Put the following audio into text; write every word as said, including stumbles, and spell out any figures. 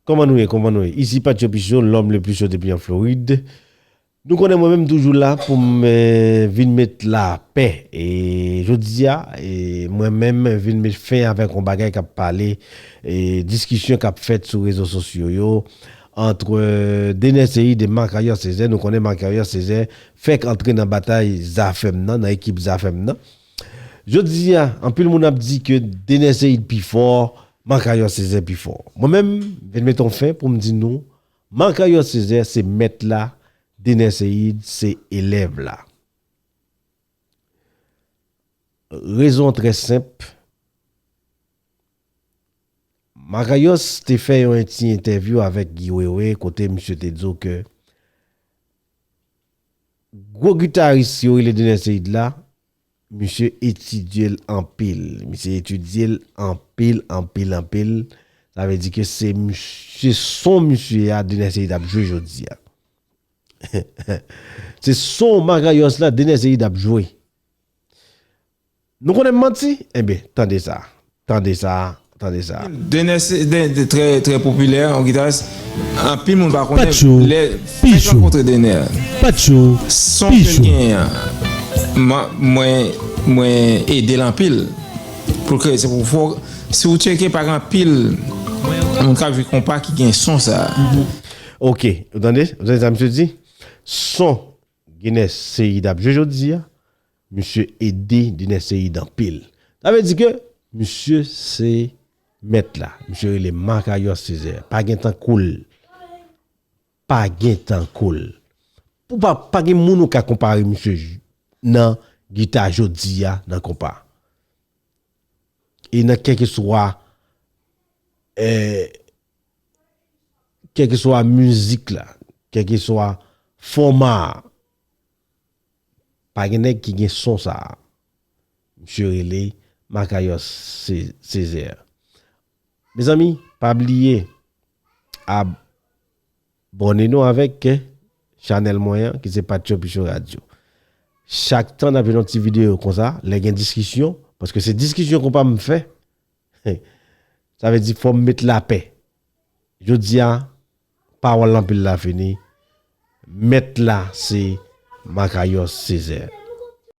Kòman nou ye? Kòman nou ye? Isi Patcho Picho, l'homme le plus chaud depuis en Floride. Nou konnen mwen menm toujou la pou m eh, vin met lapè. E jodi a, e mwen menm vin met fen avèk yon bagay k ap pale, e diskisyon k ap fèt sou rezo sosyo yo ant eh, Dener Ceïd e Macarius Césaire. Nou konnen Macarius Césaire fèk antre nan batay Zafèm nan, nan ekip Zafèm nan. Jodi a, anpil moun ap di ke Dener Ceïd pi fò, Macarius Césaire pi fò. Mwen menm, vin met yon fen pou m di nou, Macarius Césaire se mèt la, Dener Ceïd se elèv la. Rezon trè senp. Macarius te fè yon ti entèvyou avèk Guy Wewe kote misye te di w ke gwo gitaris yo rele Dener Ceïd la, misye etidye l anpil. Misye etidye l anpil, anpil, anpil. Sa vle di ke se misye, son misye a Dener Ceïd ap jwe jodi a. Se son Macarius la Dener Ceïd ap jwe. Nou konnen m manti? Enben, tande sa. Tande sa. Tande sa. Dener se de, de, trè, trè popilè, yon gitaris. Anpil moun pa konnen. Patcho, lè fèk rankontre Dener. Patcho, son ke l genyen an. Mwen, mwen ede l anpil. Pou l kreye, se pou fò, si w tcheke pa gen anpil moun k ap jwe konpa ki gen son sa. Ok, ou tande? Ou tande sa misye di? Son Dener Ceïd ap jwe jodi a, misye ede Dener Ceïd anpil. Sa vle di ke misye se mèt la. Misye rele Macarius Césaire. Pa gen tankou l. Pa gen tankou l. Pou pa, pa gen moun ou ka konpare misye j- nan gita jodi a nan konpa. E nan kèlkeswa eh, kèlkeswa mizik la, kèlkeswa fòma a, pa gen nèg ki gen son sa a. Misye rele Macarius Césaire. Mezanmi, pa bliye abòne nou avèk chanèl mwen an ki se Patcho Picho Radio. Chak tan n ap jwenn yon ti videyo konsa, lè gen diskisyon, paske se diskisyon konpa m fè, sa vle di fò m met lapè. Jodi a, pawòl anpil la fini. Mèt la se Macarius Césaire.